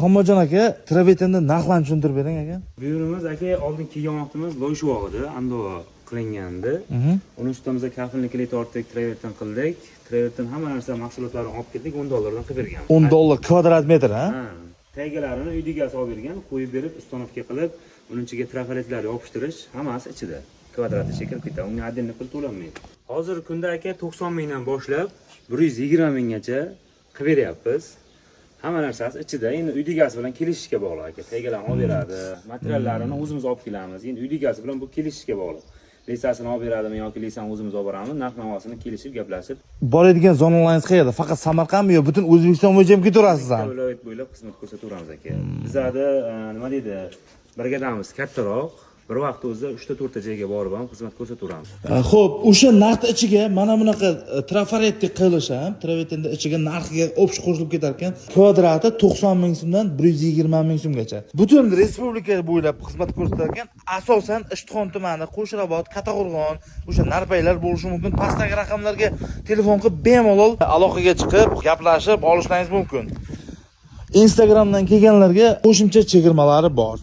Muhammadjon aka, travertinni narxlarini tushuntirib bering, aka. Bu yerimiz, aka, oldin kelgan vaqtimiz loy shuvoq edi, andova qilingandi. Uni ustimizga kafelni клей tortdik, travertin qildik. Travertin hamma narsa mahsulotlarini olib keldik, 10 dollardan qilib bergan. 10 dollar kvadrat metr, ha? Ha, taygilarini uy egasi olib bergan, qo'yib berib, установка qilib, uni ichiga trafaretlar yopishtirish, hammasi ichida. Kvadrati ichiga kirib ketadi. Unga отдельно pul to'lanmaydi. Hozirgi kunda, aka, 90 mingdan boshlab 120 minggacha qilib beryapmiz. Hamma narsasi ichida. Endi uy egasi bilan kelishishga bog'liq, aka. Taygilarni olib beradi, materiallarini o'zimiz olib kelamiz. Endi uy egasi bilan bu kelishishga bog'liq. Леса sini olib beradimi yoki леса ni o'zimiz olib boramiz, narx navosini kelishib, gaplashib. Boradigan zonalaringiz qayerda? Faqat Samarqandmi yo butun O'zbekiston bo'yicha ham ketaverasiz ham? Viloyat bo'ylab xizmat ko'rsataveramiz, aka. Bizada nima deydi, brigadamiz kattaroq, bir vaqt o'zida uchta, to'rtta joyga borib ham xizmat ko'rsataveramiz. Xo'p, o'sha narx ichiga mana bunaqa trafaretti qilish ham, travertinni ichiga narxiga общий qo'shilib ketar ekan. Kvadrati 90 ming so'mdan 120 ming so'mgacha. Butun respublika bo'ylab xizmat ko'rsatar ekan. Asosan Ishtixon tumani, Qo'shrabot, Kattaqo'rg'on, o'sha Narpaylar bo'lishi mumkin. Pastdagi raqamlarga telefon qilib bemalol aloqaga chiqib, gaplashib olishlaringiz mumkin. Instagramdan kelganlarga qo'shimcha chegirmalari bor.